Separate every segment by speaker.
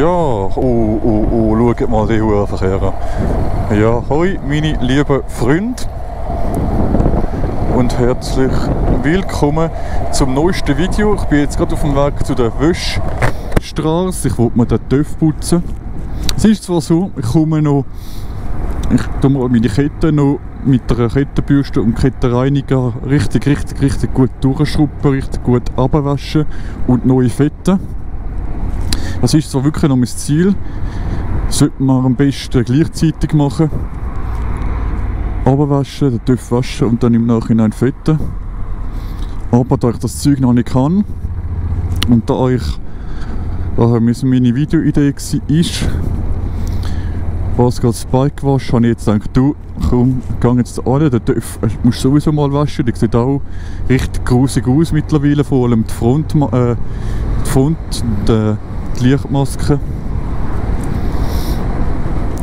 Speaker 1: Ja, schaut mal den Hurenverkehr an. Ja, hoi, meine lieben Freunde. Und herzlich willkommen zum neuesten Video. Ich bin jetzt gerade auf dem Weg zu der Wäschstraße. Ich wollte mir den Töpf putzen. Es ist zwar so, ich tue mal meine Kette noch mit einer Kettenbürste und Kettenreiniger richtig gut durchschrubben, richtig gut abwaschen und neue Fette. Das ist zwar wirklich noch mein Ziel, sollte man am besten gleichzeitig machen. Abwaschen, den Töpf waschen und dann im Nachhinein fetten. Aber da ich das Zeug noch nicht kann und da meine Videoidee war, was gerade das Bike waschen, habe ich jetzt gedacht, du, komm, geh jetzt an, den Töpf musst du sowieso mal waschen. Der sieht auch richtig grusig aus mittlerweile, vor allem die Front, die Lichtmaske.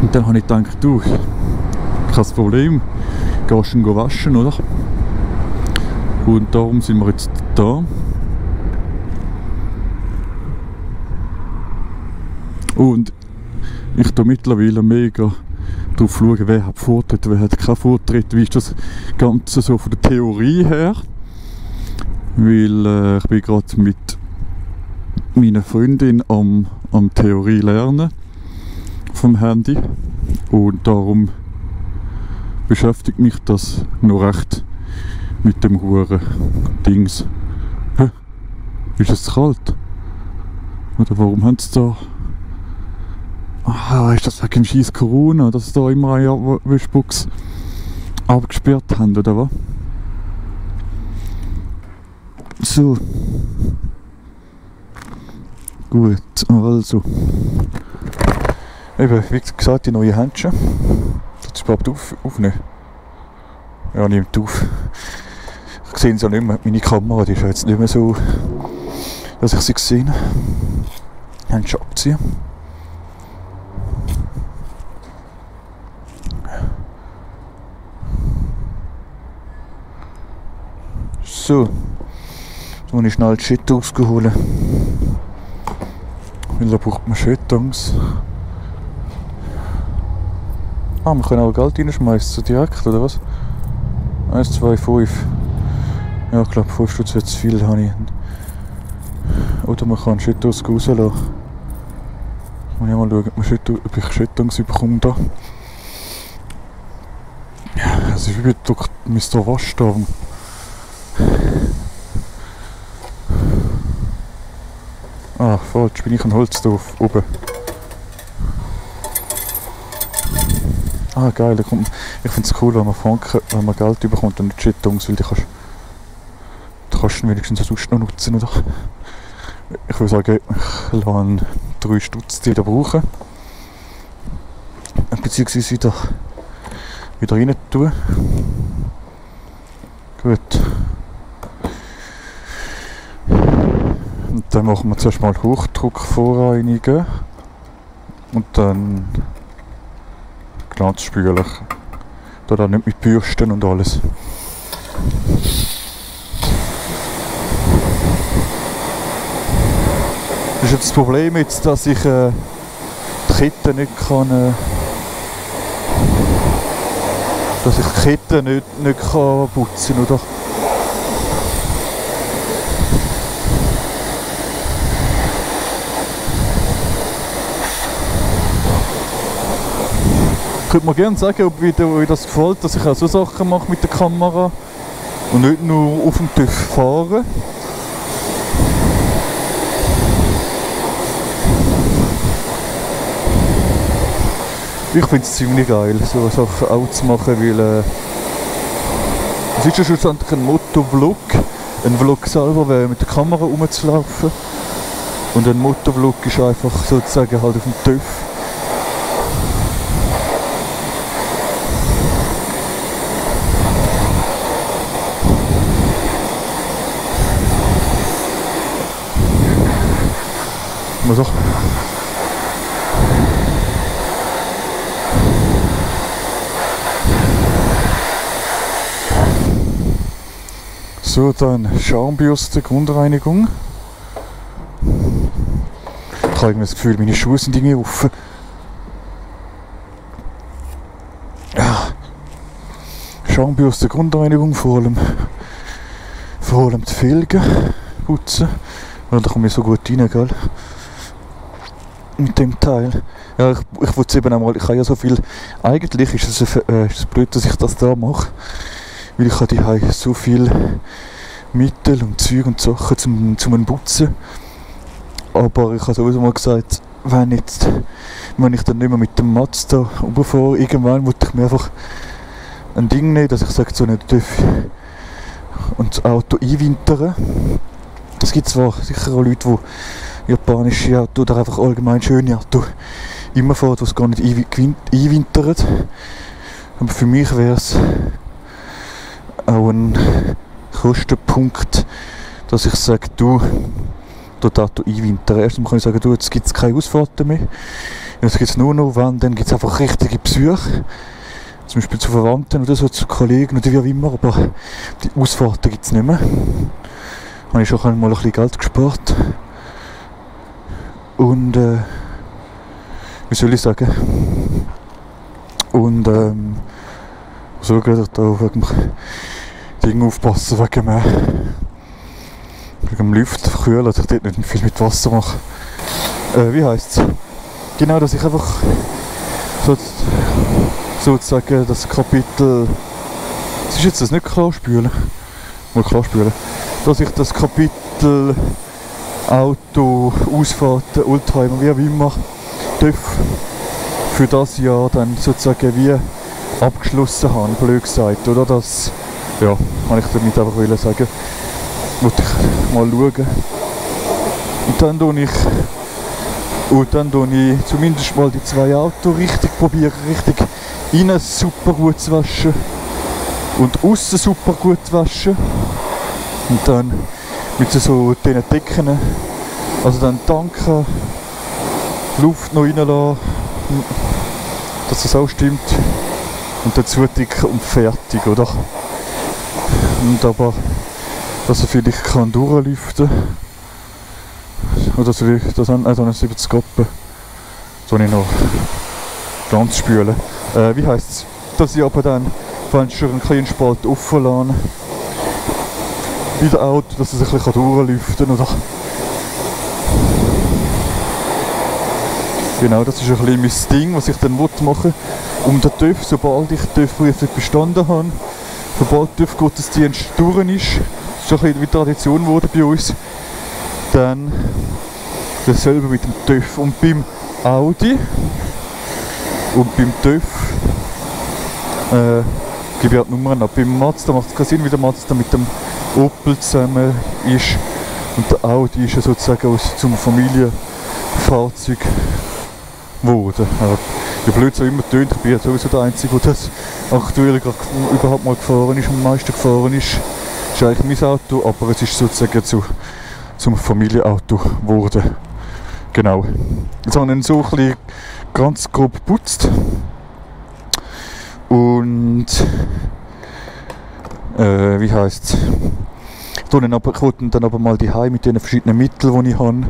Speaker 1: Und dann habe ich gedacht, du, kein Problem, gehst du ihn waschen, oder? Und darum sind wir jetzt da. Und ich schaue mittlerweile mega darauf schauen, wer hat Vortritt, wer hat keinen Vortritt, wie ist das Ganze so von der Theorie her. Weil ich bin gerade mit meiner Freundin am Theorie lernen vom Handy und darum beschäftigt mich das noch recht mit dem Huren Dings. Hä? Ist es zu kalt? Oder warum haben sie da... Ah, ist das wegen scheiß Corona, dass sie da immer eine Wäschbox abgesperrt haben, oder was? So. Gut, also. Eben, wie gesagt, die neuen Handschuhe. Das ist überhaupt aufnehmen. Ja, nimmt auf. Ich sehe sie ja nicht mehr. Meine Kamera, die ist ja jetzt nicht mehr so, dass ich sie gesehen habe. Handschuhe abziehen. So, jetzt muss ich schnell die Shit rausholen. Weil da braucht man Shit-Tanks. Ah, wir können auch Geld reinschmeißen, direkt, oder was? 1, 2, 5. Ja, ich glaube 5 Stutz wird zu viel, habe ich. Oder man kann Shit rauslassen. Ich muss ja mal schauen, ob ich Shit-Tanks bekomme da. Ja, es ist wie bei Mr. Waschstorm. Ah, falsch, bin ich ein Holzdorf oben. Ah, geil, ich finde es cool, wenn man Franken, wenn man Geld bekommt und nicht Shit-Tanks, weil die kannst du wenigstens sonst noch nutzen, oder? Ich würde sagen, ich lasse 3 Stutz wieder brauchen. Beziehungsweise wieder rein tun. Gut. Und dann machen wir zuerst mal Hochdruck vorreinigen. Und dann Glanzspüler. Da dann nicht mit Bürsten und alles. Das ist jetzt das Problem jetzt, dass ich die Kette nicht kann. Dass ich die Kette nicht kann putzen, oder? Könnt mir gerne sagen, ob euch das gefällt, dass ich auch so Sachen mache mit der Kamera und nicht nur auf dem TÜV fahren. Ich finde es ziemlich geil, so Sachen auch zu machen, weil es ist ja schlussendlich ein Motovlog. Ein Vlog selber wäre mit der Kamera rumzulaufen und ein Motovlog ist einfach sozusagen halt auf dem TÜV. So. So, dann Schaumbürste, Grundreinigung. Ich habe irgendwie das Gefühl, meine Schuhe sind irgendwie offen. Ja. Schambürste Grundreinigung, vor allem die Felgen putzen. Ja, da komme ich so gut rein, gell? Mit dem Teil. Ja, ich wollte es eben einmal, ich habe ja so viel, eigentlich ist es blöd, dass ich das da mache, weil ich habe so viel Mittel und Zeug und Sachen zum Putzen. Aber ich habe sowieso mal gesagt, wenn ich dann nicht mehr mit dem Mazda rumfahre, irgendwann wollte ich mir einfach ein Ding nehmen, dass ich sage, so nicht darf und das Auto einwintern. Es gibt zwar sicher auch Leute, die japanische Autos oder einfach allgemein schöne Autos immer fahren, die es gar nicht einwintern. Aber für mich wäre es auch ein Kostenpunkt, dass ich sage, du, das Auto einwintern. Erstens kann ich sagen, du, jetzt gibt es keine Ausfahrten mehr. Jetzt gibt es nur noch, wenn, dann gibt es einfach richtige Besuche. Zum Beispiel zu Verwandten oder so, zu Kollegen oder wie auch immer, aber die Ausfahrten gibt es nicht mehr. Da habe ich schon mal ein bisschen Geld gespart. Und, wie soll ich sagen? Und, so geht es da wegen dem Ding aufpassen, wegen dem Lüften, kühlen, dass ich dort nicht viel mit Wasser mache. Wie heisst es? Genau, dass ich einfach sozusagen das Kapitel. Es ist jetzt das nicht klarspülen. Mal klarspülen. Dass ich das Kapitel Auto, Ausfahrten, Oldtimer, wie auch immer, für das Jahr dann sozusagen wie abgeschlossen habe, blöd gesagt. Oder das, ja, kann ich damit einfach sagen. Wollte ich mal schauen. Und dann tue ich zumindest mal die 2 Autos probieren, richtig innen super gut zu waschen und außen super gut zu waschen. Und dann mit so diesen Decken, also dann tanken, Luft noch reinlassen, dass das auch stimmt. Und dann zudicken und fertig, oder? Und aber, dass er vielleicht kann durchlüften kann. Oder so wie das an, also über das Koppen. So nicht noch ganz spülen. Wie heisst es? Dass ich aber dann Fenster einen kleinen Spalt offen lasse. Bei dem Auto, dass es ein bisschen durchlüften kann. Oder? Genau, das ist ein bisschen mein Ding, was ich dann machen will. Um den TÜV, sobald ich die TÜV-Prüfung bestanden habe, sobald der TÜV-Gottesdienst durch ist, das ist ein bisschen wie Tradition geworden bei uns, dann dasselbe mit dem TÜV. Und beim Audi und beim TÜV gebe ich halt Nummern ab. Beim Mazda macht es keinen Sinn, wie der Mazda mit dem Opel zusammen ist. Und der Audi ist ja sozusagen zum Familienfahrzeug geworden. Wie blöd es auch immer tönt, ich bin ja sowieso der Einzige, der das aktuell überhaupt mal gefahren ist, am meisten gefahren ist. Das ist eigentlich mein Auto, aber es ist sozusagen zum Familienauto geworden. Genau. Jetzt haben wir ihn so ein bisschen ganz grob geputzt. Und wie heisst es? Ich wollte ihn dann aber mal daheim mit den verschiedenen Mitteln, die ich habe,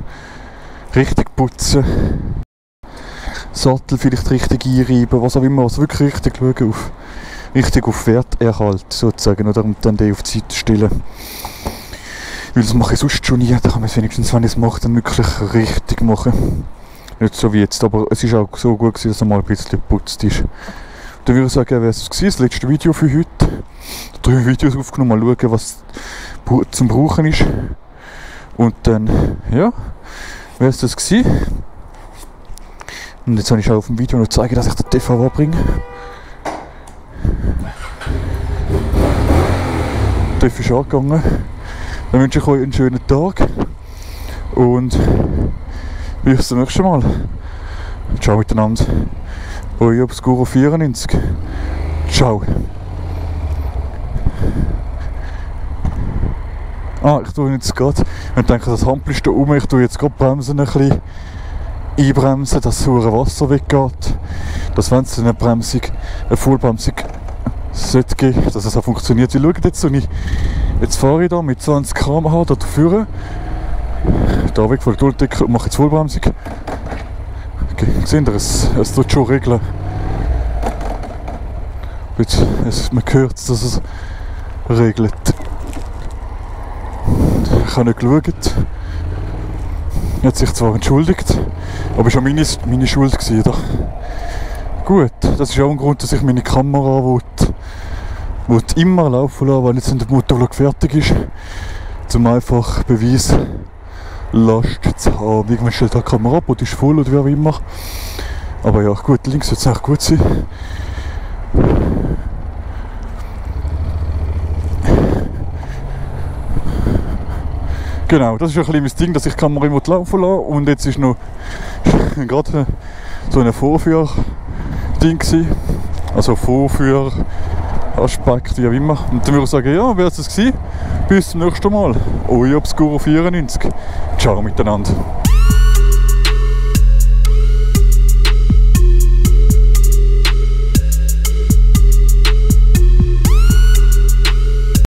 Speaker 1: richtig putzen. Sattel vielleicht richtig einreiben, was auch immer, also wirklich richtig schauen auf Werterhalt sozusagen, oder? Und dann den auf die Seite stellen. Weil das mache ich sonst schon nie, da kann man es wenigstens, wenn ich es mache, dann wirklich richtig machen. Nicht so wie jetzt, aber es ist auch so gut gewesen, dass er mal ein bisschen geputzt ist. Dann würde ich sagen, wäre es das letzte Video für heute. 3 Videos aufgenommen, mal schauen, was zum Brauchen ist. Und dann, ja, wäre es das gewesen. Und jetzt habe ich auch auf dem Video noch zeigen, dass ich den TV anbringe. Der TV ist angegangen. Dann wünsche ich euch einen schönen Tag. Und bis zum nächsten Mal. Ciao miteinander. Euer Obscuro 94. Ciao. Ich tue jetzt gerade, wenn ich denke, das Hampel ist da oben, ich tue jetzt gerade bremsen ein bisschen. Einbremsen, dass das saure Wasser weggeht. Dass wenn es eine Vollbremsung sollte geben, dass es auch funktioniert. Ihr schaut jetzt, jetzt fahre ich da mit 20 km/h da vorne. da weg von der Dulddecke und mache jetzt Vollbremsung. Okay, seht ihr, es tut schon regeln. Man hört es, dass es regelt. Ich habe nicht geschaut. Er hat sich zwar entschuldigt, aber es war auch meine Schuld gewesen, oder? Gut, das ist auch ein Grund, dass ich meine Kamera will immer laufen lassen, weil jetzt der Motorvlog fertig ist, um einfach Beweislast zu haben. Irgendwann stellt die Kamera ab und ist voll oder wie auch immer. Aber ja, gut, links wird es echt gut sein. Genau, das ist ein bisschen mein Ding, dass ich die Kamera immer laufen lasse. Und jetzt ist noch gerade so ein Vorführ-Ding gewesen. Also Vorführ-Aspekt, wie auch immer. Und dann würde ich sagen, ja, wäre es das gewesen. Bis zum nächsten Mal. Euer Obscuro 94. Ciao miteinander.